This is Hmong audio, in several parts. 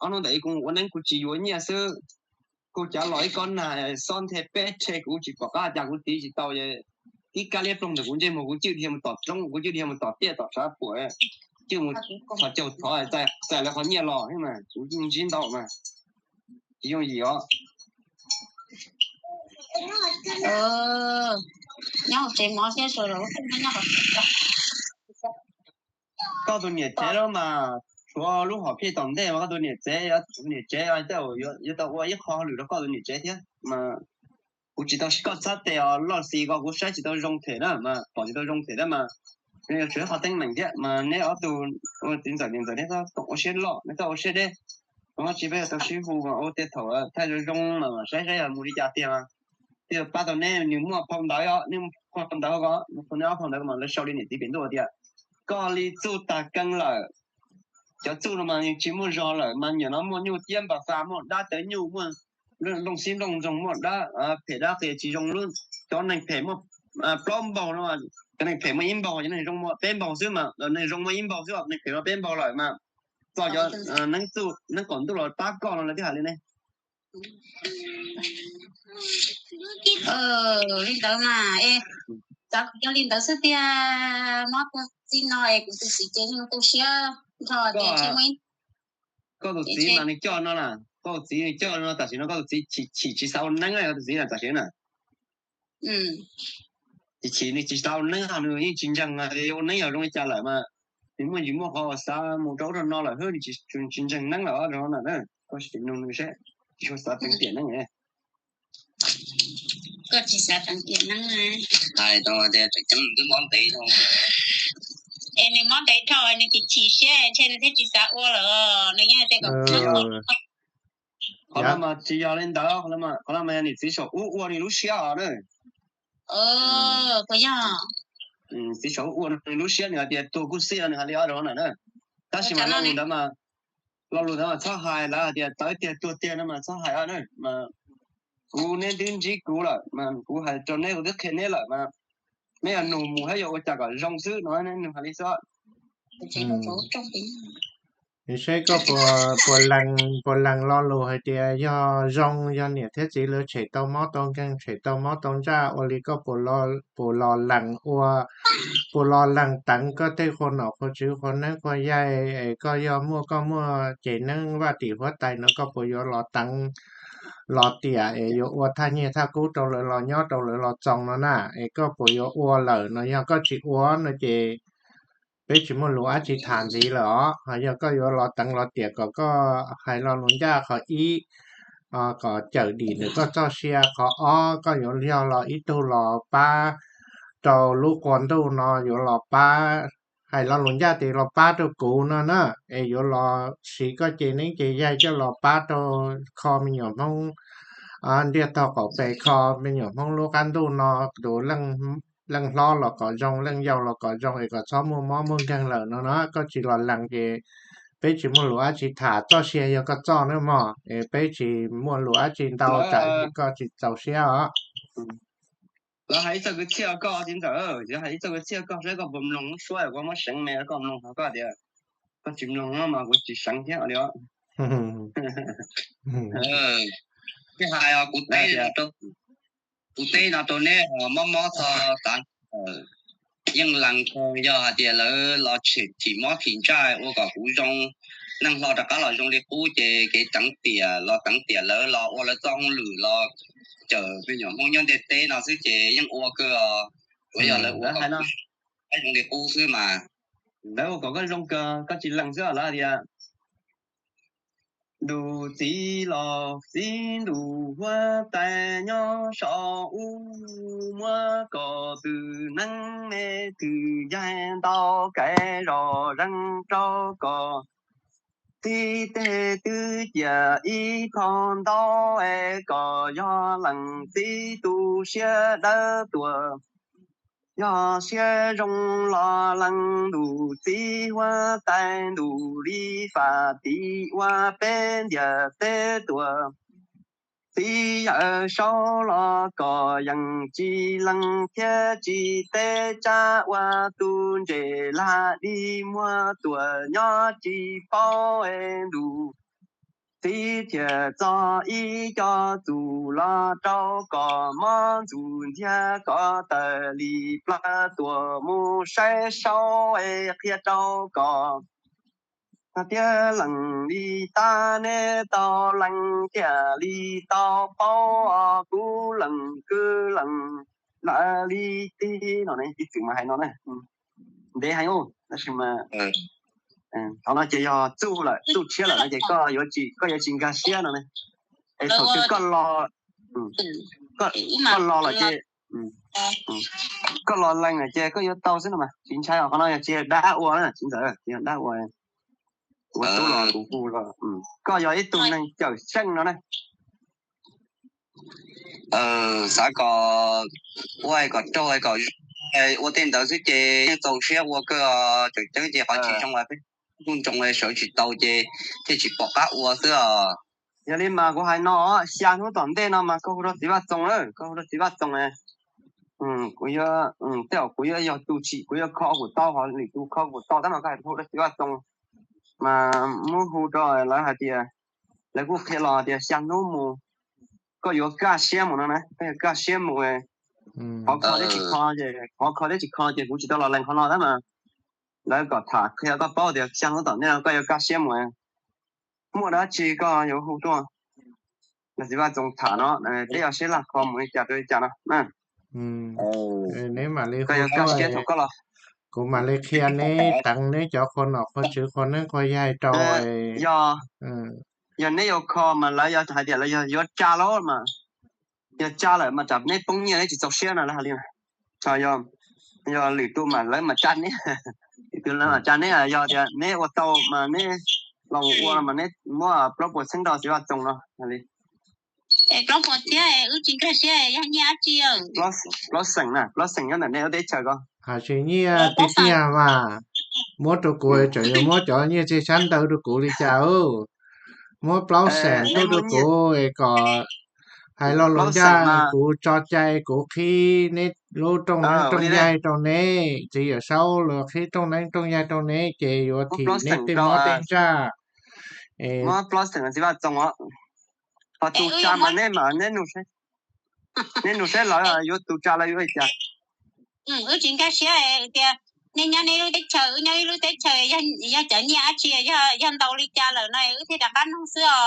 Ob hnub ntawd kuv ua neeb kuv tsis yuav nyiaj xwb, kuv cav los ib kob nag xob nthe peb rhe kuv tsis pom qab cas kuv tiv tsis tau. Tib kab liab ploog ntawm kuv ntsej muag kuv cwj dhia mus tom roob, kuv cwj dhia mus tom tiaj tom sav puam, cwj mus qhov caug thov txais lawv qhov nyiaj los mas kuv ntsib ntau mas tsis yooj yim os. Nyob hauv tsev mov thiab. Koj tus niam tsev lub mas tshuav lub hom phiaj tom ntej mas koj tus niam tsev, niam tsev tej zaum yuav tau ua ib qho hauj lwm rau koj tus niam tsev thiab mas. Kuv tsis tau, koj txhab tes os loj xis ko kuv saib tsis tau zoo them na mas, pom tsis tau zoo them na mas. Nws yuav tshuav ib qho teeb meem thiab mas neb ob tug ua txiv ntxawm niam ntxawm neb txhob ua siab loj, neb txhob ua siab deb. Tsis peb yuav tau sib hu mas ua tiag thaum thaij zoo zoo mas saib saib yog mus li cas tiag mas. Thiaj pab tau neb, nws muaj phau ntawv os, neb muaj phau ntawv ko, neb ob phau ntawv ko mas lawv sau li niam txiv pem ntuj tias koj li txuj tag keeb lawm. Cov txuj no mas tsis muaj zog lawm mas, nyuam no muaj nyuj ciab npam xa, muaj dab tawv nyuj, muaj nplooj xib nplooj ntsoog, muaj dab phem dab qias tsis zoo lub. Cov neeg phem muaj plaub npaug no, cov neeg phem muaj ib npaug, cov neeg zoo muaj peb npaug xwb mas, neeg zoo muaj ib npaug xwb, neeg phem muaj peb npaug lawm mas. Txog cov neeb txuj neeb qaum ntuj los pab koj no lawv twb hais li ne. Li ntawd mas, cov kuv cov li ntawd xwb tiag. Mob txij no es kuv tus txiv ces tu siab nrho tias koj tus txiv mas nws coj no na, koj tus txiv nws coj no tam sim no koj tus txiv chim tsis xav ua neeb, koj tus txiv na tam sim na. Chim chim nws tsis xav ua neeb, nws yeej tsis ntseeg tias ua neeb yog zoo li cas lawm mas. Nws muaj ntsis muaj qhov uas xav mus rau ub rau no lawm xwb, nws tsis ntseeg neeb lawm os, rau na. Koj sim nug nws seb, tsis tshua xav teev tiam neeb. Koj tsis xav teev tiam neeb. Hais tau tias tseem ceeb nws twb mob ntev dhau. Es nws mob ntev dhau nws chim chim siab ntshe nws thiaj tsis xav ua lawm, nws yeej hais tias kom Qhov no mas tsis yog li ntawd, qhov no mas yog niam txiv saum ub ua nws lub siab os na. Puas yog? Txiv saum ub ua nws lub siab, nws hais tias tuag kuj xij, nws hais li ob rau na. Tab sis mas lo lus ntawd mas, lo lus ntawd mas txhob hais, lawv hais tias tawv tiag tuag tiag no mas txhob hais os na. Mas kuv, neb twb ntsib kuv lawm mas kuv hais rau neb, kuv twb qhia neb lawm mas, neb yog nug mus thiab yuav ua cas kom zoo xwb no, neb nug hais li xwb. Nws seb koj puas lees, puas lees lo lus hais tias yog zoo, yog niam thiab txiv lawv tshem tau mob tau nkeeg, tshem tau mob tau ntsaj ua li koj puas los lees ua, puas los lees teev koj tej qhua nom qhua tswv qhua neeb qhua yaig es koj yog muaj, koj muaj cev neeb vaj tim huab tais no koj puas yuav los teev los tiam es yuav ua thaj nyiaj thaj kub rau lawv los nyob rau lawv los txoos no na, es koj puas yuav ua lawm no? Yog koj tsis ua no ces peb tsis muaj lus dab tsi tham ntxiv lawm os. Ho yog koj yuav los teev los tiam kom koj hais lo lus ncaj qhov ib, kom cawm dim ntawm koj txoj sia, qhov ob koj yuav yog los ib tug los pab rau lub qhua ntuj no, yuav los pab, hais lo lus ncaj tias los pab rau kuv no na, es yuav los siv koj cev neeb cev yaig coj los pab rau kho me nyuam Hmoob ntiaj tog qaum pes, kho me nyuam Hmoob lub qab ntuj no, tus leej hlob los kom zoo, leej yau los kom zoo, es kom txhob muaj mob muaj nkeeg lawm no na. Koj tsis los lees ces peb tsis muaj lus dab tsi tham, txoj sia yog koj txoj na mog, es peb tsis muaj lus dab tsi ntau tsam koj tsis txaus siab os. Lawv hais ib txoj kwv txhiaj koj txiv ntxawm, lawv hais ib txoj kwv txhiaj koj saib koj puas mloog lub suab, koj muab seev me koj mloog, koj tias koj tsis mloog no mas kuv tsis seev thiab li os. Hais os, kuv teb, kuv teb no rau neb, mob mob txog tav, yeej lees kawg, yog hais tias lawv los tshem chim mob chim ntsaj ua kom kuv zoo, neej hlo rov qab los zoo li qub ces kev teev tiam los teev tiam, lawv los ua lawv txoj hauj lwm los cawm me nyuam Hmoob nyob ntiaj teb no xwb ces yeej ua kawg os. Tsuav yog lawv ua kom zoo li qub xwb mas. Lawv ua kom koj zoo kawg koj tsis lees xwb, lawv hais tias ntuj txiv los txiv ntuj huab tais nyob saum ub, muab koj twm neeb me twm yaig ntau kev zom zees rau koj. Txij teb twb cia ib phau ntau es kom yog leej txiv tu siab dawb tuag. Yog siab zoo los lees ntuj txiv huab tais ntuj li faj tim ua peb ntiaj teb tuag. Txiv yawm saub los koj yeej tsis lees thiab tsis teb, tsam ua tus ntse lag dig muag tuag nyob tsis paub es ntuj Txiv thiaj txog ib co txuj los rau koj, mob ntxuj ntxiag koj tawm li plawv tuaj mus saib saub es qhia rau koj. Tiag leej li tab neb tau leej, thiaj li tau paub kuv leej kwv leej lawm li tib no ne. Ib txwm mas hais no na, ntev heev ub, tab sis mas thaum no ces yog txuj lawm, txuj tshiab lawm no ces koj yuav tsis, koj yuav tsis nkag siab no ne. Es thaum twg koj los, koj los lawm ces, koj los lees lawm ces koj yuav tau xwb no mas, tsis ntshai os. Qhov no yog tsis yog dab ua na, tsis ntawd, tsis yog dab ua, ua tub los kuv kuj, koj yog ib tug neeg cawm seej no na. Xav kom ua kom raug kom zoo, ua tej ntawd xwb ces yeej txaus siab ua kawg. Tseem ceeb ces qhov tsis zoo, peb kuj ntsoov sawv tsis tau ces thiaj tsis pom qab ua xwb os. Yog li mas kuv hais no, xya hnub tom ntej no mas koj hu rau txiv Vaj Txoos lawm, koj hu rau txiv Vaj Txoos. Kuv yuav, tej zaum kuv yuav yog tus tsim, kuv yuav kho kuv tau, ho lwm tus kho kuv tau, tab mas koj hais hu rau txiv Vaj Txoos mas muab hu rau lawv hais tias, lawv kuj qhia los tias xya hnub mus koj yuav kaj siab mus no na, koj yuav kaj siab mus. Qhov kho thiab tsis kho ces, qhov kho thiab tsis kho ces kuv tsis tau los lees qhov no tab mas lawv kom tham qhia koj paub tias xya hnub tom ntej no koj yuav kaj siab mus. Muaj dab tsi koj yuav hu tuaj, los txiv Vaj Txoos tham no, peb yuav sib laj kho mus li cas rau li cas no. Neb mam li hu tuaj, kuv mam li qhia neb, teev neb cov qhua nom qhua tswv qhua neeb qhua yaig rau. Yog neb yuav kho mas lawv yuav hais tias lawv yuav tsa lawm mas, yog tsa lawm mas tsam neb poob nyiaj neb tsis txaus siab no lawv hais li. Yog lwm tus mas lawv mam tsa neb, lwm tus lawv mam tsa neb, yog tias neb ua tau mas neb los ua mas neb muab plaub puas txheeb rau txiv Vaj Txoos no li. Plaub puas thiab wb tsis nkag siab, yog nyiaj dab tsi? Plaub xeem na, plaub xeem nyob ntawm neb lub teb chaws ko. Hais tsis nyiaj tiag tiag mas muab rau kuv, tseem yuav muab cov nyiaj txiag xyab ntawv rau kuv li cas? Muab plaub xeem tuaj rau kuv es kom hais lo lus ncaj, kuv tso cai kuv qhib neb lub rooj neeb rooj yaig rau neb, txiv Yawm Saub los qhib rooj neeb rooj yaig rau neb ces yuav thim neb tej mob tej ntsaj. Muab plaub xeem txiv Vaj Txoos os. Ho tus tsa mas neb mas neb nug seb, neb nug seb lawv yuav, tus tsa lawv yuav li cas. Wb tsis nkag siab tias nej nyob nej lub teb chaws, wb nyob wb lub teb chaws, yog cov nyiaj dab tsi, yog ntau li cas lawm no wb thiaj rov qab nug xwb os.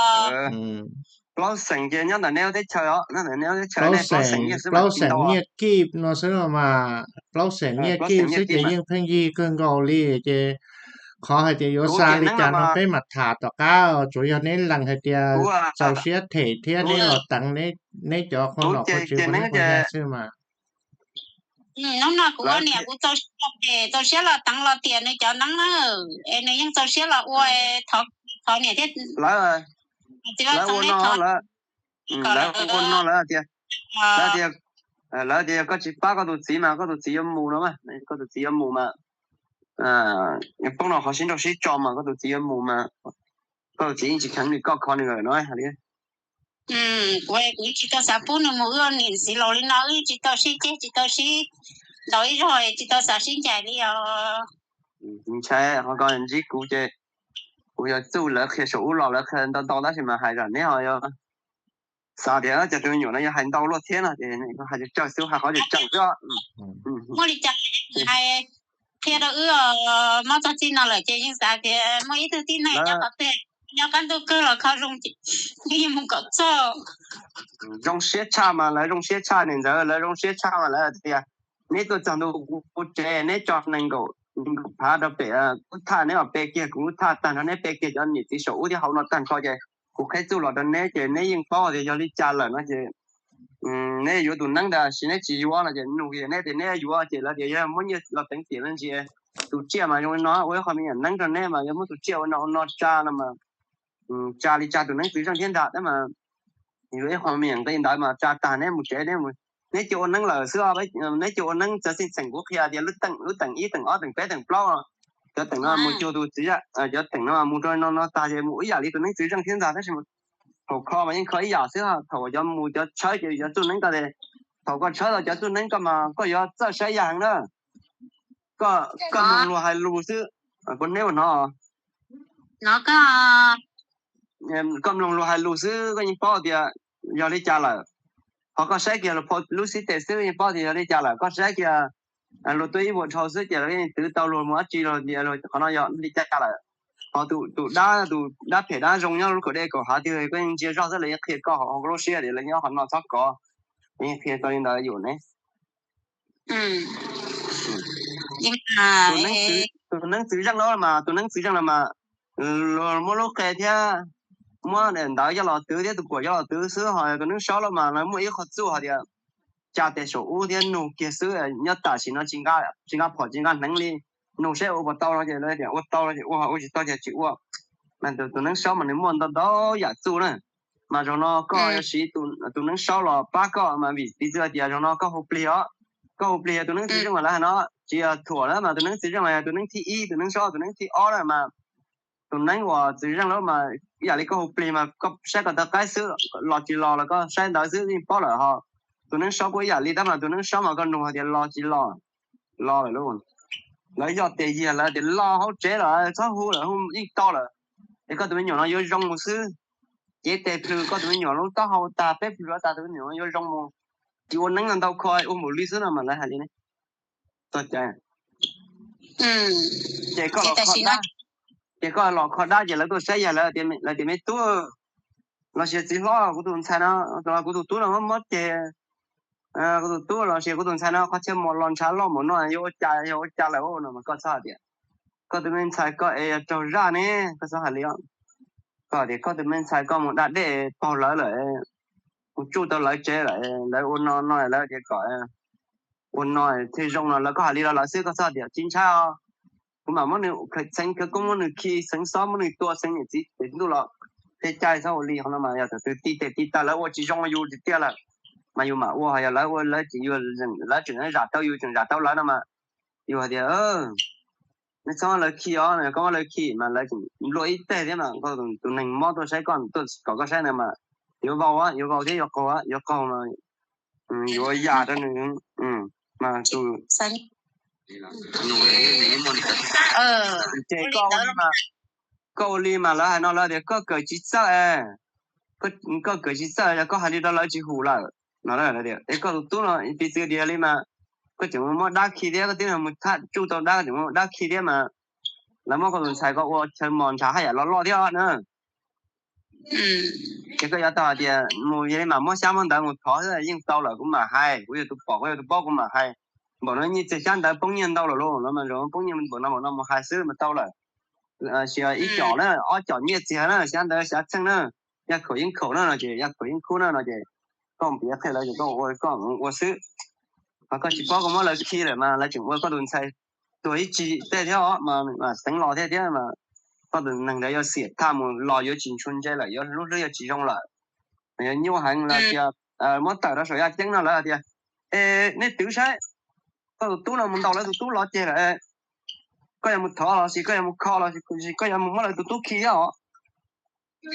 Plaub xeem ces nyob ntawm neb lub teb chaws os, nyob ntawm neb lub teb chaws. Plaub xeem, plaub xeem nyiaj kib no xwb no mas, plaub xeem nyiaj kib xwb ces yeej pheej yig kawg nkaus li ces qhov hais tias yuav xa li cas no peb mam tham tom qab, tsuas yog neb lees hais tias txaus siab them thiab neb los teev neb cov qhua nom qhua tswv qhua neeb qhua yaig xwb mas. Hnub no kuv ua niam kuv txaus siab los teev los tiam nws cov neeb na, es nws yeej txaus siab los ua, thov niam thiab txiv Vaj Txoos no, lawv ua no lawv tias, lawv tias yog koj tsis pab koj tus txiv mas koj tus txiv yuav mus no, koj tus txiv yuav mus mas, poob no qhov sib nrauj sib tso mas koj tus txiv yuav mus mas, koj tus txiv yeej tsis kheev nws, koj kho nws lawm no. Kuv, kuv tsis tau xav pub nws mus, wb niam txiv laus li no wb tsis tau sib ceg, tsis tau sib ntaus ib zaug, tsis tau xav sib ncaim li os. Ntshai ho koj ntsib kuv ces kuv yuav txuj lawv qhia saum ub los lawv qhia ntau ntau tab sis mas hais zam neb ho yuav xav tias cov tus me nyuam no yuav hais ntau luaj thiab no ces hais tsawg xwb, hais qhov tseem tseem xwb. Muaj li cas hais qhia rau wb, mob txog txij no lawm ces yeej xav tias muaj ib tug tib neeg nyob qhov twg nyob qab ntuj kawg los kho zoo, yeej mus kom txog. Zoo siab tshaj mas lawv zoo siab tshaj, niam ntxawm lawv zoo siab tshaj mas lawv tias neb tuaj txog ntua kuv tsev neb tso nees nkaum, nees nkaum phav rau pem kuv thaj, neb mam pe kiag kuv lub thaj tag nrho, neb pe kiag cov niam txiv saum ub thiab hauv no tag nrho ces kuv qheb txuj los rau neb ces neb yeej paub tias yog li cas lawm no ces neb yuav tus neeb ntawd, sis neb tsis yuav no ces nug neb tias neb yuav ces lawv tias yog muab nyiaj los teev tiam no ntsis. Tus tsiaj mas zoo li no, ua ib qho me nyuam neeb rau neb mas yog muab tus tsiaj ua no ua no tsa no mas tsa li tsa tus neeb txwv zeej thiab ntag tab mas yuav ib qho me nyuam nqi ntawd mas tsa tag neb mus tsev, neb cia ua neeb lawm xwb. Neb cia ua neeb txawv xeeb txheem, kuv qhia tias lub teem, lub teem ib, teem ob, teem peb, teem plaub, cov teem no mus cuag tus txiv, cov teem no mus rau no no tag ces mus ib yam li tus neeb txwv zeej thiab ntag tab sis thaum kho mas yeej kho ib yam xwb. Thaum cov mus cov tshawb ces cov txuj neeb ko, thaum koj tshawb tau cov txuj neeb ko mas koj yuav txawj saib yam heev na. Koj, koj mloog luag hais lus xwb, kuv hnov hnov. Koj mloog luag hais lus xwb koj yeej paub tias yog li cas lawm. Ho koj saib kiag luag phau lub xib tes xwb yeej paub tias yog li cas lawm. Koj saib kiag luag tuaj ib vuag dhau xwb ces lawv yeej twv tau luag mus dab tsi los tias qhov no yog li cas lawm. Ho tus dab, tus dab phem dab zoo nyob lub kaum dej kaum hav twg koj yeej ntsia zoj xwb, lawv yeej qhia koj hauv koj lub siab tias lawv nyob qhov no txhob kov, lawv yeej qhia tau li ntawd yus ne. Tus neeb txwv zeej los mas, tus neeb txwv zeej los mas, luag muab lub qe thiab muab ntawv coj los twv thiab tus puam coj los twv xwb. Ho tus neeb saub los mas lawv muaj ib qho txuj hais tias tsa tes saum ub thiab nug kiag xwb, nyob tam sim no tsis nqa phom tsis nqa hneev li, nug saib ua puas tau no ces lawv tias ua tau no ces ua, ua tsis tau ces tsis ua. Mas tus neeb saub mas nws muaj ntau ntau yam txuj na. Mas zaum no koj yuav siv tus neeb saub los pab koj mas vim piv txwv tias zaum no koj hu plig os, koj hu plig yog tus neeb txwv zeej mas lawv hais no tsis yog thuam na, mas tus neeb txwv zeej mas yog tus neeb thib ib, tus neeb saub tus neeb thib ob na mas tus neeb uas txwv zeej lawm mas ib yam li koj hu plig mas koj saib koj taw qaib xwb, los tsis los los koj saib ntawd xwb yeej paub lawm. Ho tus neeb saub kuj ib yam li tab mas tus neeb saub mas koj nug hais tias los tsis los, los lawm lauj. Lawv yog tes yiag lawv tias los hauv tsev lawm txhob hu lawm, hu yeej tau lawm. Es koj tus me nyuam no yuav zoo mus xwb. Cev tes plhws koj tus me nyuam lub taub hau tag, peb plhws los tag tus me nyuam no yuav zoo mus, tsis ua neeb ntau kho, ua npaum li xwb no mas lawv hais li ne. Txog cai ces koj los kho dab, ces koj los kho dab ces lawv tuaj saib yog lawv, lawv tias me tub los sis txiv hlob, kuv tus ntxhais no, kuv tus tub no mob mob ceg, kuv tus tub los sis kuv tus ntxhais no qhov chaw mos los ntshav loj npaum no yuav ua cas, yuav ua cas lawm no mas koj txhob hais tias koj tus me ntxhais koj es yog raug zaj ne, koj txhob hais li. Koj tias koj tus me ntxhais koj mus da dej paug lawv lawm, mus tsuj tau lawv tsev lawm, lawv ua no no lawv tias kom ua no thiaj zoo no, lawv koj hais li los lawv xwb, koj txhob tias tsis ntshai os. Kuv mam muab nws khawv txheev khawv koob, muab nws khi xeev xob, muab nws tua xeev niam txiv tes ntuj los thiaj cai, txhob ua li. Qhov no mas yog thaum twg tib tes tib taw lawv ua tsis zoo yus tiag tiag lawm mas yus mam ua, yog lawv ua lawv tseem, lawv tseem zam tau yus tseem zam tau lawv no mas yus hais tias nej txhob muab lawv khi os, koj muab lawv khi mas lawv tseem nplua ib teg thiab mas tus neeg mob tuaj saib koj, tuaj kom koj saib ntawd mas yuav vau, yuav vau thiab yuav qaug, yuav qaug mas yuav yam rau nws. Mas tus ces koj ua li mas, koj ua li mas lawv hais no lawv tias koj kawm tsis txawj, koj kawm tsis txawj yog koj hais li rau lawv tsis hum lawm no. Es koj tus tub no piv txwv tias li mas koj tseem muab dab khi thiab, koj twb mus thab tsuj tau dab, koj tseem muab dab khi thiab mas lawv muab koj tus ntxhais koj ua chaw mos ntshav haj yam los loj thiab na. Ces koj yuav tau hais tias mus yog li mas muab xyab muab ntawv mus thov xwb yeej tau lawm, kuv mam hais, kuv yog tus pom kuv yog tus paub kuv mam hais. Npaum no nyiaj txiag xyab ntawv poob nyiaj ntau lawm lauj, no mas zoo poob nyiaj npaum no npaum no mus hais xwb mas tau lawm. Sis ib com na, ob com nyiaj txiag na, xyab ntawv xyab txheej na, yaj khaum yeeb khaum na no ces yaj khaum yeeb khub na no ces koj piav qhia lawv ces koj ua koj ua xwb. Mas koj tsis paub koj muab lawv khi lawm mas lawv tseem ua koj tus ntxhais tuag ib tsig tej thiab os, mas xeev los thiab thiab mas koj tus neeg ntawd yuav xiam thaj mus los yuav tsis ntshua ntse lawm, yuav lub hlwb yuav tsis zoo lawm. Mas yuav nyuaj heev lawm tias muab tawm rau saum yaj ceeb no lawv tias, es nej twv saib, koj tus tub no mus ntaus lawv tus tub los ceg lawm, koj yuav mus thov los sis koj yuav mus kho los sis koj yuav mus muab lawv tus tub khi thiab os.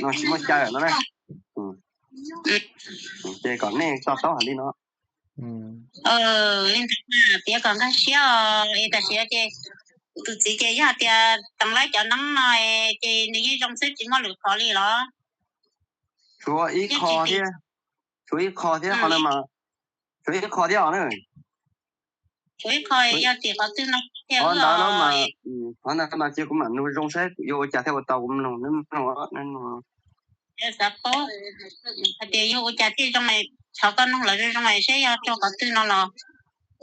No tsis muaj cai lawm no. Ces kom nej to taub hais li no. Li ntawd piav kom nkag siab os, es tam sim no ces tus txiv ces yog tias teev lawv cov noob no ces nws yeej zoo xwb tsis muaj lwm qhov li los? Tshuav ib qho thiab, tshuav ib qho thiab qhov no mas, tshuav ib qho thiab os na. Tshuav ib qho yog tim qhov twg no thiab? Qhov ntawd mas, qhov ntawd mas cia kuv mam nug zoo saib yuav ua cas thiaj ua tau, kuv mloog, mloog, xav paub hais tias yog ua cas thiaj zoo, thov koj nug lawv zoo zoo saib yog rau qhov twg no los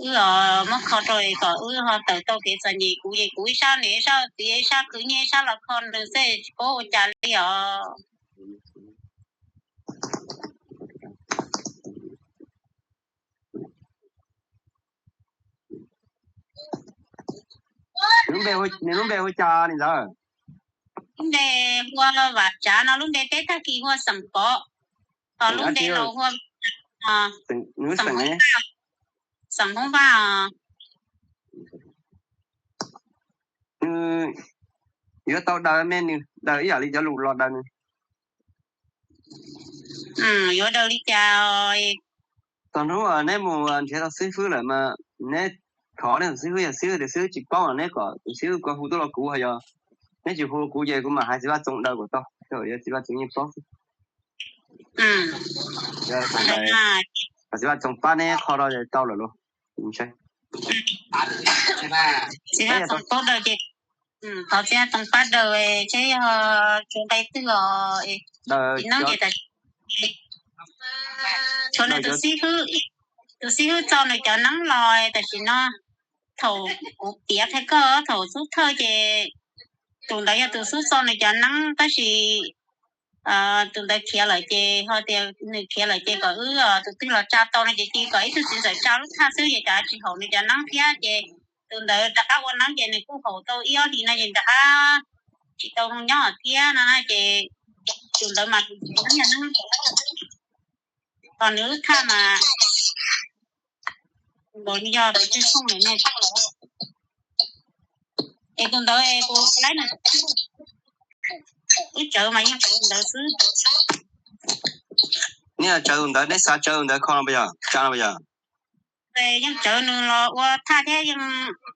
wb muab kho rau kom wb ho tawm tau kev txom nyem. Kuv ces kuv ib sab niam ib sab txiv ib sab khwv nyiaj ib sab los kho nws xwb tsis paub ua cas li os. Nws lub npe hu cas li ntawd? Lub npe hu ua Vam Tsav no, lub npe teb tag kis hu ua Xeem Pov, ho lub npe laus hu ua Xeem Hmoob Vaj. Nws yuav tau daws me nws daws ib yam li cov lus los daws nws. Yuav daws li cas? Txog hnub neb mus nrhiav tau xib fwb lawm mas neb thov neb tus xib fwb, yog xib fwb tias xib fwb tsis paub neb kom tus xib fwb ko hu tuaj rau kuv, ho yog neb tsis hu kuv ces kuv mam hais txiv Vaj Txoov daws kom tau. Txiv Vaj Txoov yeej paub. Txiv Vaj Txoov pab neb qho no tau lawm los? Txiv Vaj Txoov paub daws ces, thov Txiv Vaj Txoov pab daws seb yog tsuas nqe twg os. Neb ces tshuav nws tus xib hwb, tus xib hwb txo nws cov neeb los tam sim no. Thaum kuv piav qhia koj thaum xub thawj ces tus ntawd yog tus xub txo nws cov neeb tab sis tus ntawd khiav lawm ces ho tias nws khiav lawm ces kom wb tus twg los tsa tau no ces cia kom ib tug txiv ntxawm tsa lub thaj xwb ces tsam tsis haum nws cov neeb thiab ces tus ntawd rov qab ua neeb ces nws kuj haum tau ib ob hlis no ces rov qab tsis tau nyob thiab no na ces tus ntawd mas tus txiv neeb yog neeb, kom nws lub thaj mas nkaus yog tus tsev fooj lawm ne. Es tus ntawd es kuv laib nws, wb tsawv mas yeej tsawv tus ntawd xwb. Neb tsawv tus ntawd, neb xav tsawv tus ntawd kho no puas yog, tsa no puas yog? Yeej tsawv nws los ua thaj thiab yeej,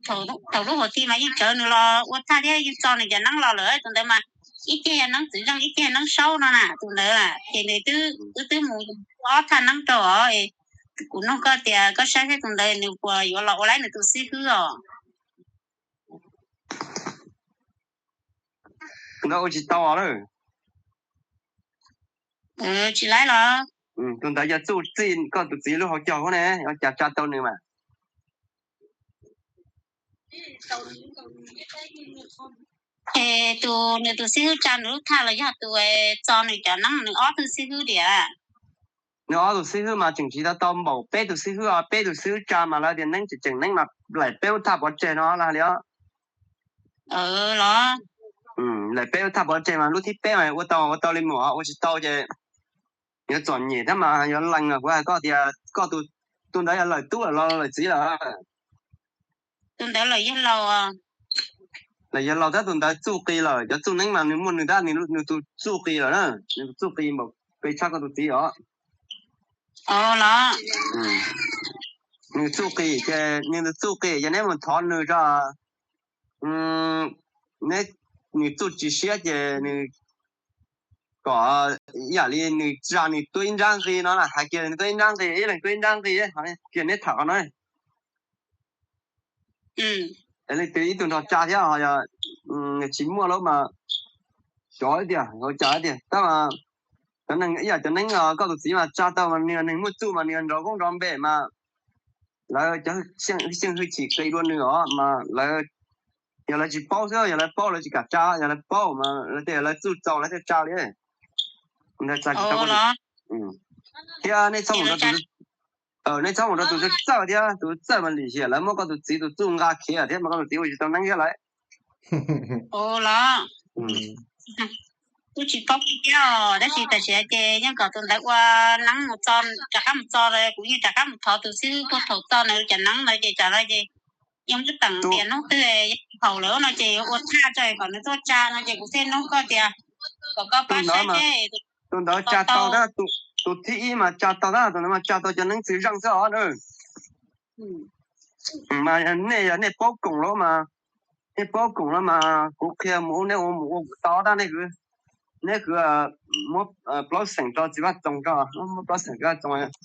thaum lub hauv ti mas yeej tsawv nws los ua thaj thiab yeej txo nws cov neeb los lawm tus ntawd mas ib ceg yog neeb txwv zeej ib ceg yog neeb saub no na tus ntawd ces nws twb, wb twb mus ua ob thaj neeb rau os. Kuv nug koj tias koj saib saib tus ntawd nws puas yuav los ua laib nws tus xib hwb os. Tus ntawd ua tsis tau os lawm. Tsis laib los? Tus ntawd yog txuj txij koj tus txiv lub hauv caug hub ne, ua cas tsa tau nws mas? Es tus nws tus xib hwb tsa nws lub thaj los yog tus txo nws cov neeb nws ob tug xib hwb tias? Nws ob tug xib hwb mas tseem tsis tau tau npaum peb tug xib hwb os, peb tug xib hwb tsa mas lawv tias neeb tseem tseem neeb mas laim peb lub thaj pov tseg no lawm li os. Laim peb lub thaj pov tseg mas lub thib peb mas ua tau ua tau li mus, ua tsis tau ces yuav txom nyem thiab mas yuav lees. Kuv hais koj tias koj tus, tus ntawd yog lawm tub lawm los lawm txiv lawm? Tus ntawd lawm yog laus. Lawm yog laus thiab tus ntawd txuj qis lawm, cov txuj neeb mas nws muaj nws tab nws tus txuj qis lawm na, nws tus txuj qis npaum qis tshaj koj tus txiv os. Los? Nws txuj qis ces nws tus txuj qis ces neb mus thov nws tso, neb, nws txuj tsis siab ces nws kom ib yam li nws tsa nws tuaj ib nrab nqi no na, hais kiag nws tuaj ib nrab nqi, ib leeg tuaj ib nrab nqi, kiag neb tham qhov no. Leej twg ib tug nrog tsa thiab ho yog tsis muaj lawm mas xyov tiag, ua cas tiag tab mas cov neeg ib yam cov neeb koj tus txiv mas tsa tau mas nws yog neeg muaj txuj mas nws yog nrov koob nrov npe mas lawv cov xyeej hwj chim qis dua nws os mas lawv, yog lawv tsis paub xwb, yog lawv paub lawv tsis kam tsa, yog lawv paub mas lawv tias lawv txuj txaus lawv thiaj tsa li. Ntawd tsa tsis tau. Thiab nej txhob mus rau tus, nej txhob mus rau tus txawj txawj thiab, tus txawj mas lim hiam lawv muab koj tus txiv tus txuj nqa khiav thiab mas koj tus txiv ua tsis tau neeb thiab lawm. Los? Kuj tsis paub thiab os, tab sis tam sim ces yeej kom tus ntawd ua neeb mus txo, rov qab mus txo, kuv yeej rov qab mus thov tus xib hwb puag thaum txo nws cov neeb ntawd ces tsam no ces yeej muab teem tias hnub twg yeej haum lawm no ces yuav ua thaj tso kom nws tuaj tsa no ces kuv thiaj nug koj tias kom koj pab saib seb. Tus ntawd tsa tau tab, tus thib ib mas tsa tau tab, tus ntawd mas tsa tau cov neeb txwv zeej xwb os na. Mas nej yog nej paub koom lawm mas, nej paub koom lawm mas kuv qhia mus ua, nej ua mus ua kuv tau tab, nej kwv, nej kwv muab plaub xeem rau txiv Vaj Txoos tso, muab plaub xeem txiv Vaj Txoos.